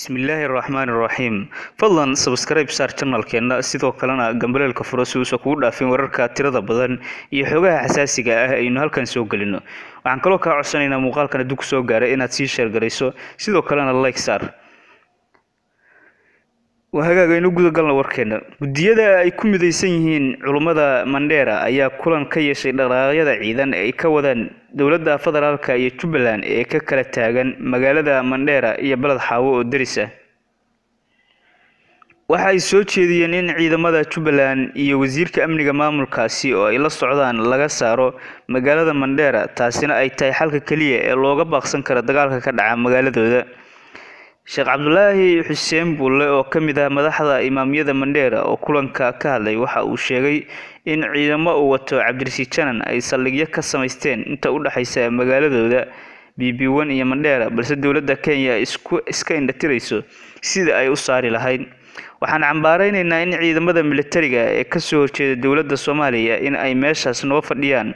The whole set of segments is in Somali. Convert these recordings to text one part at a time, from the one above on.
Bismillaahi Raxmaani Raxiim. Fadlan subscribe saar channelkeena, sidoo kalena gambaleelka furo si uusan kugu dhaafin wararka tirada badan iyo xogaha xasaasiga ah aynu halkan soo gelino. Waxaan kaloo kaa codsanaynaa muuqaalkan hadduu kusoo gaaray inaad sii share garayso, sidoo kalena like saar. Waa hagaag, aynu guda galna warkeena. Guddiyada ay ku midaysan yihiin culummada Mandheera ayaa kulan ka yeeshay dhaqdhaqaaqyada ciidan ay ka wadaan dowladda federaalka iyo Jubbaland ee ka kala taagan magaalada Mandheera iyo Balad Xaawo oo deris ah. Waxa ay soo jeediyeen in ciidamada Jubbaland iyo wasiirka amniga maamulkaasi oo ay la socdaan laga saaro magaalada Mandheera, taasina ay tahay xalka kaliya ee looga baaqsan karo dagaalka ka dhaca magaaladooda. Sheekh Cabdulaahi Xuseen Bulle oo ka mid ah madaxda imaamyada Mandheera oo kulanka ka hadlay waxa uu sheegay in ciidamo uu wato Cabdirashiid Janan ay saldhigyo ka samaysteen inta u dhaxaysa magaaladooda BB1 iyo Mandheera, balse dowladda Kenya iska indhatirayso sidii ay u saari lahayd. Waxaan cambaaraynaynaa in ciidamada militariga ee ka soo horjeeda dowladda Soomaaliya in ay meeshaas noo fadhiyaan.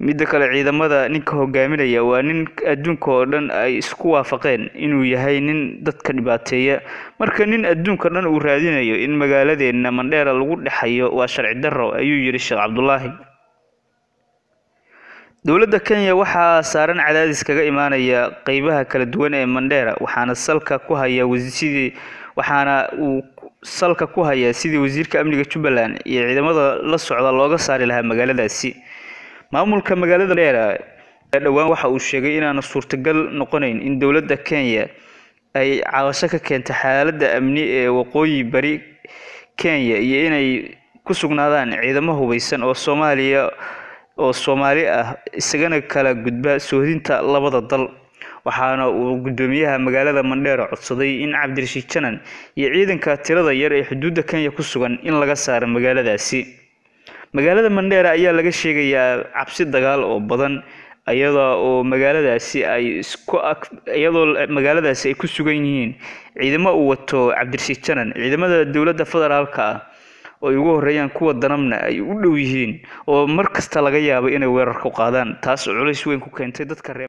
Midda kale, ciidamada ninka hogaaminaya waa nin adduunka oo dhan ay isku waafaqeen inuu yahay nin dadka dhibaateeya. Marka nin adduunka dhan uu raadinayo in magaaladeena Mandheera lagu dhexayo waa sharci darro, ayuu yiri Sheekh Cabdulaahi. Dowladda Kenya waxaa saaran cadaadis kaga imaanaya qeybaha kala duwan ee Mandheera, waxaana uu salka ku hayaa sidii wasiirka amniga Jubbaland iyo ciidamada la socda looga saari lahaa magaaladaasi. Maamulka magaalada Mandheera dhowaan waxa uu sheegay inaanu suurtagal noqonayn in dowladda Kenya ay cabasho ka keento xaaladda amni ee waqooyi bari Kenya iyo inay ku sugnaadaan ciidamo hubeysan oo Soomaaliya oo Soomaali ah isagana kala gudba soohdinta labada dal. Waxaana uu guddoomiyaha magaalada Mandheera codsaday in Cabdirashiid Janan iyo ciidanka tirada yar ee xuduudda Kenya ku sugan in laga saaro magaaladaasi. Magaalada Mandheera ayaa laga sheegayaa cabsi dagaal oo badan, iyadoo magaaladaasi ay ku sugan yihiin ciidamo uu wato Cabdirashiid Janan. Ciidamada dowladda federaalka ah oo ay ugu horeeyaan kuwa danabna ay u dhow yihiin oo mar kasta laga yaabo inay weerar ku qaadaan, taas oo culays weyn ku keentay dadka reer